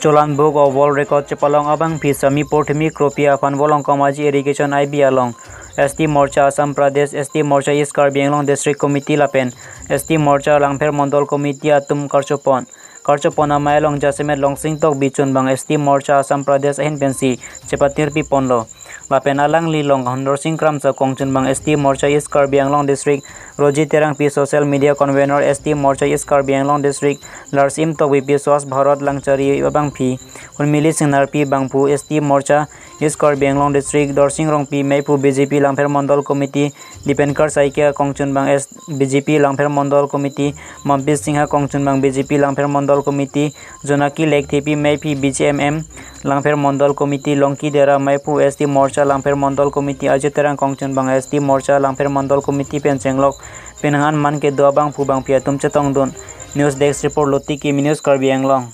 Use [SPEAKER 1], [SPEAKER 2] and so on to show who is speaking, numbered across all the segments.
[SPEAKER 1] Cholan Book of World Record chepalong abang phi Sami Porthmi Kropia phanbolong Kamaji Irrigation IB along ST Morcha Assam Pradesh ST Morcha East Karbi Anglong District Committee lapen ST Morcha Langpher Mondol Committee atum Karchopon Karchopon amai long Jasemet Longsing tok bichun bang ST Morcha Assam Pradesh ahin pensi chepatir pi ponlo lapen alang li long Honor Singh Kram sa kongchun bang ST Morcha East Karbi Anglong District Roji Terang P Social Media Convener ST Morcha East Karbi Anglong District Larsim Tok BP Swas Bharat Langchari Bang Phi Unmili Singnar P Bangphu ST Morcha East Karbi Anglong District Dorsing Rong P Meipu BJP Langpher Mondol Committee Dipenkar Saikia Kongchun Bang S BJP Langpher Mondol Committee Mampis Singha Kongchun Bang BJP Langpher Mondol Committee Jonaki Lake TP Meipi BJMM Langpher Mondol Committee Longki Dera Maipu ST Morcha Langpher Mondol Committee Ajay Terang Kongchun Bang ST Morcha Langpher Mondol Committee Penchenglok Penangan Man ke dua bang phu bang pia tum chetong dun News Desk Report Loti ki News Karbi Anglong.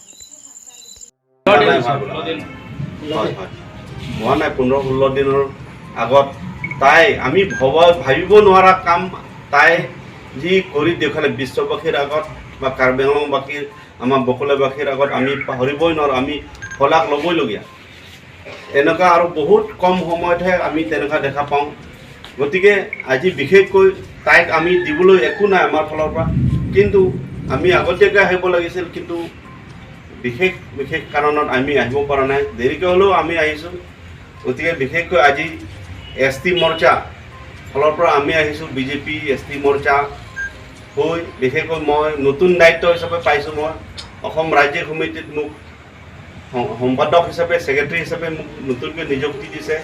[SPEAKER 2] হয় হয়, হোৱা নাই, 15-16 দিনৰ আগত তাই আমি ভাবিব নোৱাৰা কাম তাই যি কৰি দেখুৱালে বিশ্ববাসীৰ আগত বা কাৰ্বি আংলংবাসীৰ, আমাৰ বকলীয়াবাসীৰ আগত আমি পাহৰিবই নোৱাৰোঁ, আমি শলাগ ল'বইলগীয়া। এনেকুৱা আৰু বহুত কম সময়তহে আমি তেনেকুৱা দেখা পাওঁ। গতিকে আজি বিশেষকৈ তাইক আমি দিবলৈ একো নাই আমাৰ ফালৰ পৰা, কিন্তু আমি আগতীয়াকৈ আহিব লাগিছিল, কিন্তু বিশেষ বিশেষ কাৰণত আমি আহিব পৰা নাই, দেৰিকৈ হ'লেও আমি আহিছোঁ। গতিকে বিশেষকৈ আজি এছ টি মৰ্চা ফালৰ পৰা আমি আহিছোঁ, বিজেপি এছ টি মৰ্চা হৈ বিশেষকৈ মই নতুন দায়িত্ব হিচাপে পাইছোঁ। মই অসম ৰাজ্যিক সমিতিত মোক সম্পাদক হিচাপে, ছেক্ৰেটাৰী হিচাপে মোক নতুনকৈ নিযুক্তি দিছে।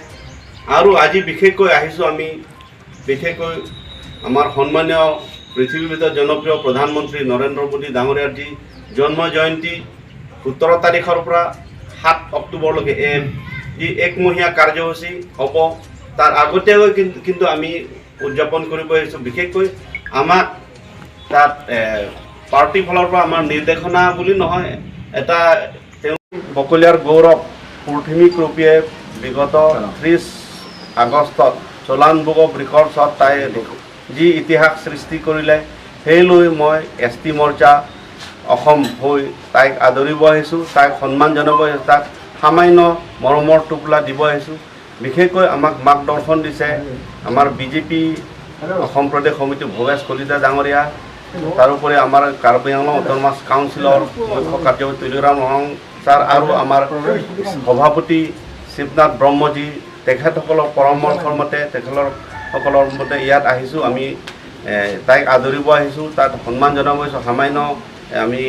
[SPEAKER 2] আৰু আজি বিশেষকৈ আহিছোঁ আমি বিশেষকৈ আমাৰ সন্মানীয় পৃথিৱীৰ ভিতৰত জনপ্ৰিয় প্ৰধানমন্ত্ৰী নৰেন্দ্ৰ মোদী ডাঙৰীয়াৰ যি জন্ম জয়ন্তী 17 তাৰিখৰ পৰা 7 অক্টোবৰলৈকে এই যি একমহীয়া কাৰ্যসূচী হ'ব, তাৰ আগতীয়াকৈ কিন্তু আমি উদযাপন কৰিব আহিছোঁ। বিশেষকৈ আমাক তাত পাৰ্টীৰ ফালৰ পৰা আমাৰ নিৰ্দেশনা বুলি নহয়, এটা তেওঁ বকলীয়াৰ গৌৰৱ পৃথিৱী ক্ৰপিয়ে বিগত 30 আগষ্টত চলান বুক অফ ৰেকৰ্ডছত তাই যি ইতিহাস সৃষ্টি কৰিলে, সেই লৈ মই এছ টি মৰ্চা অসম হৈ তাইক আদৰিব আহিছোঁ, তাইক সন্মান জনাব আহিছোঁ, তাক সামান্য মৰমৰ টোপোলা দিব আহিছোঁ। বিশেষকৈ আমাক মাৰ্গদৰ্শন দিছে আমাৰ বিজেপি অসম প্ৰদেশ সমিতি ভৱেশ কলিতা ডাঙৰীয়া, তাৰোপৰি আমাৰ কাৰ্বি আংলং অট'নমাছ কাউন্সিলৰ মুখ্য কাৰ্যবাহী তুলিৰাম ৰং ছাৰ আৰু আমাৰ সভাপতি শিৱনাথ ব্ৰহ্মজী, তেখেতসকলৰ পৰামৰ্শৰ মতে, তেখেতসকলৰ মতে ইয়াত আহিছোঁ। আমি তাইক আদৰিব আহিছোঁ, তাত সন্মান জনাব আহিছোঁ। সামান্য আমি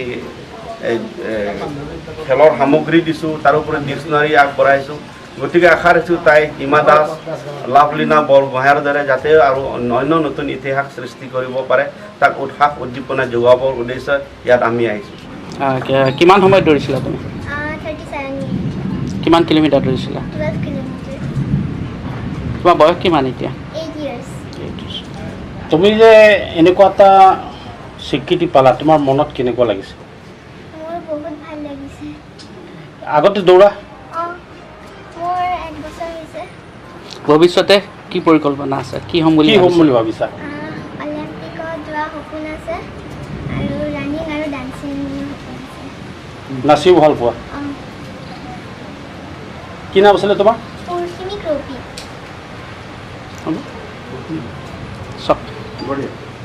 [SPEAKER 2] খেলৰ সামগ্ৰী দিছোঁ, তাৰোপৰি ডিক্সনাৰী আগবঢ়াইছোঁ। গতিকে আশা ৰাখিছোঁ তাই হিমা দাস, লাভলীনা বৰগোহাঁইৰ দৰে যাতে আৰু অন্য নতুন ইতিহাস সৃষ্টি কৰিব পাৰে, তাক উৎসাহ উদ্দীপনা যোগাবৰ উদ্দেশ্যে ইয়াত আমি আহিছোঁ।
[SPEAKER 3] কিমান সময়ত দৌৰিছিলা তুমি?
[SPEAKER 4] 37 minutes.
[SPEAKER 3] কিমান কিলোমিটাৰ দৌৰিছিলা?
[SPEAKER 4] 12 kilometer.
[SPEAKER 3] তোমাৰ বয়স কিমান এতিয়া?
[SPEAKER 4] 8 years.
[SPEAKER 5] তুমি যে এনেকুৱা এটা স্বীকৃতি পালা, তোমাৰ মনত কেনেকুৱা লাগিছে?
[SPEAKER 4] মোৰ বহুত ভাল লাগিছে।
[SPEAKER 5] আগতে দৌৰা?
[SPEAKER 4] অঁ, মোৰ 1 বছৰ হৈছে।
[SPEAKER 3] ভৱিষ্যতে কি পৰিকল্পনা আছে, কি হ'ম বুলি
[SPEAKER 5] কি হ'ম
[SPEAKER 3] ভাবিছা?
[SPEAKER 5] বুলি ভাবিছা?
[SPEAKER 4] অলিম্পিকত যোৱা সপোন আছে আৰু ৰানিং আৰু ডান্সিং সপোন আছে।
[SPEAKER 5] নাচিও ভাল পোৱা?
[SPEAKER 4] অঁ।
[SPEAKER 5] কি নাম আছিলে তোমাৰ?
[SPEAKER 4] পূৰ্ণিমী ক্ৰপি।
[SPEAKER 3] হ'ব। চব।
[SPEAKER 5] বঢ়িয়া।